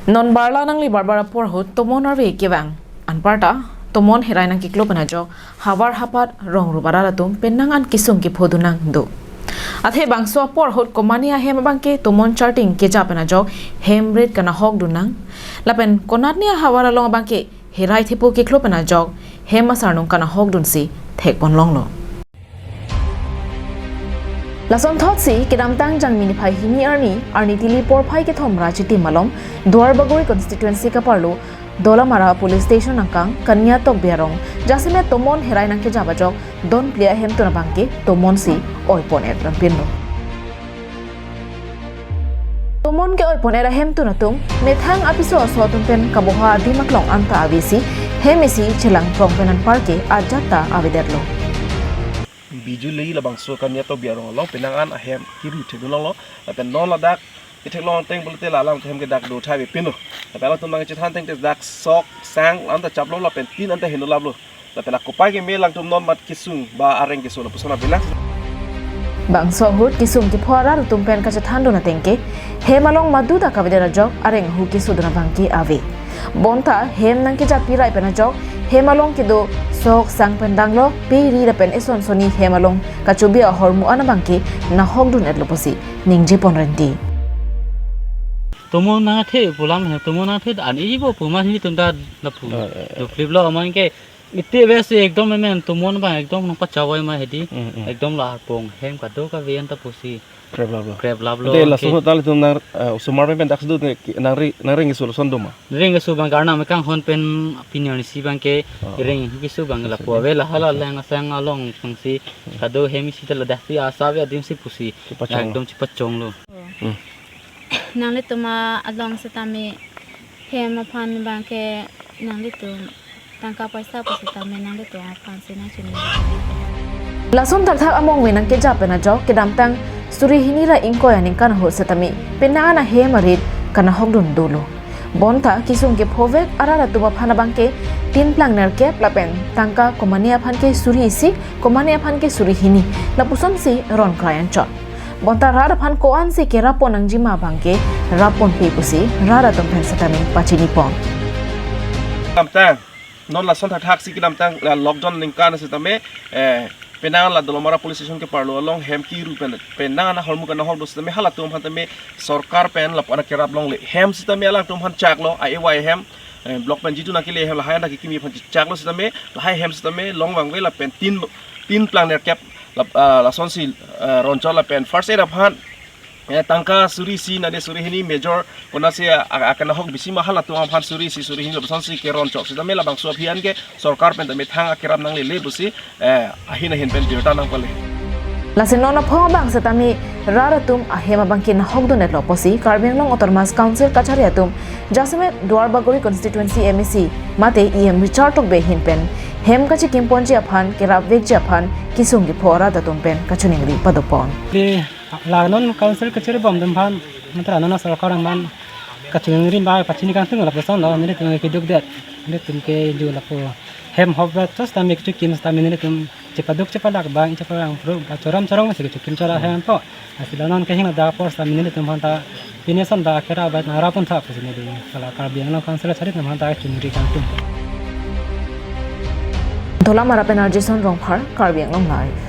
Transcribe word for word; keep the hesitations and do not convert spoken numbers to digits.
Non barla nangli barbar apor ahut tomon arve kevang. Anparta tomon herai nangkiklo pen ajok havar hapat rong rup arat atum penang an kesung kephodun nangdo. Athe bangso apor ahut komane ahem abangke tomon charting keja pen ajok hem rit kanahokdun nang. Lapen konatne ahavar along abangke herai thepo kiklo pen ajok hem asarnung kanahokdunsi thekponlonglo. Lasonthotsi kedamtang Jangmi niphai hini arni, arni tili porphai kethom ra chitim malom Duarbagori constituency kaparlo Dolamara police station angkang Kanya Tokbi arong jasemet tomon herai nangkejap ajok don phli ahemtun abangke tomonsi oipon-et rampinlo. Tomon ke-oipon-et ahemtun atum methang apiso aso atum pen kaboha adim aklong anta avesi hem isi chelang prong pen anparke ajat ta avedetlo. Bijuli labangso Kanya Tokbi arong along penang an ahem kiru thekdunlonglo. Lapen non ladak itheklong ateng pulote la alam ahem ke dak do thai avepinlo. Lapen alangtum nangchethan ateng te dak sok sang anta chaplo lapen tin anta heno laplo. Lapen akopai keme alangtum non mat kesung ba areng keso lapuson avelang. Bangso ahut kesung kepho arat atum pen kachethandun ateng ke hem along madu ta kavedet ajok areng ahu kesodun abangke ave. Bonta hem nangkejap pirai pen ajok hem along kedo sok sang pen danglo pe ri lapen eson soni hem along kachobi ahormu an abangke nahokdun-etlo pusi ningjepon renti. Tomon nangthe pu alam he, tomon nangthe an ibo pu ma hini tum ta lapu. Eh, eh, eh. Dukhliplo aman ke iti vesi ekdom emen tomon abang ekdom nangpachawai ma hedi. Mm, mm. Ekdom la arpong hem kadokave anta pusi. Krep laplo. Krep laplo. Ante laso ke. Ahut ta ilitum nang, eh, osomar pen pen dak sudu te ki-, nangri, nangri ngisu lason doma. Ring keso abang karna mekang hon pen pini arnisi abangke. Oh. Ring keso abang lapu ave la hala lang asang along pangsi kado hem isi ta ladak si asa ave adimsi pusi. Chepachong. Ekdom chepachonglo. Hmm. Nanglitum along setame hem aphan abangke nanglitum tangka paisa pusitame nanglitum aphansi nangchini. Lason thakthak among ave nangkejap pen ajok kedamtang suri hini ra ingkoi aningkan ahut setame penang an ahem arit kanahokdun dolo. Bonta kesung kephovek arat atum aphan abangke tin plang nerkep lapen tangka komane aphan ke suri isi, komane aphan ke suri hini lapusonsi ron krai anchot. Bonta rat aphan ko-ansi kerap pon nangjima abangke rap ponpe pusi rat atum pen setame pachinipon. Kedamtang non lason thakthaksi kedamtang la lockdown ningkan setame, eh, penang la Dolamara police station keparlo along hem kiru pen penang an ahormu kanahokdun setame halatum aphan tame sorkar pen lapu-an kerap longle. Hem setame alangtum aphan chaklo, A A Y hem, eh, block pen jitu nangkele hem lahai nangkekimi aphan chaklo setame, lahai hem setame long vangve lapen tin, tin plang nerkep lap-, ah, lasonsi, ah, ronchot lapen first aid aphan, eh, tangka suri isi nade suri hini major konatsi a, a, akanahok bisima halatum aphan suri isi suri hini lapusonsi keronchot setame labangso aphi an ke sorkar pen tame thang akerap nanglele pusi, eh, ahin ahin pen birta nangpale. Lasi non aphong abang setame rat atum ahem abangke nahokdun-etlo pusi Karbi Anglong Autonomous Council kachari atum jasemet Duarbagori constituency M A C mate E M Richard Tokbi ahin pen hem kachekimponji aphan kerapvekji aphan kesung kepho arat atum pen kachiningri padopon. Di la non council kachari bom atum aphan, matra non sorkar aphan kachiningri ba pachini kangtung lapusonlo, nelitum keduk det, nelitum ke ju lapu hem hop ba tos tame kechokim tame nelitum chepaduk chepadak bang cheparang pro ba choram chorong si kechokim chora hem po. Lasi la non kehing ladak apor setame nelitum aphan ta pini ason ta kerap ba nara pon tha pusi neli hala Karbi Anglong Council chari atum aphan ta chiningri kangtung. Dolamara pen R J Son Rongphar, Karbi Anglong Live.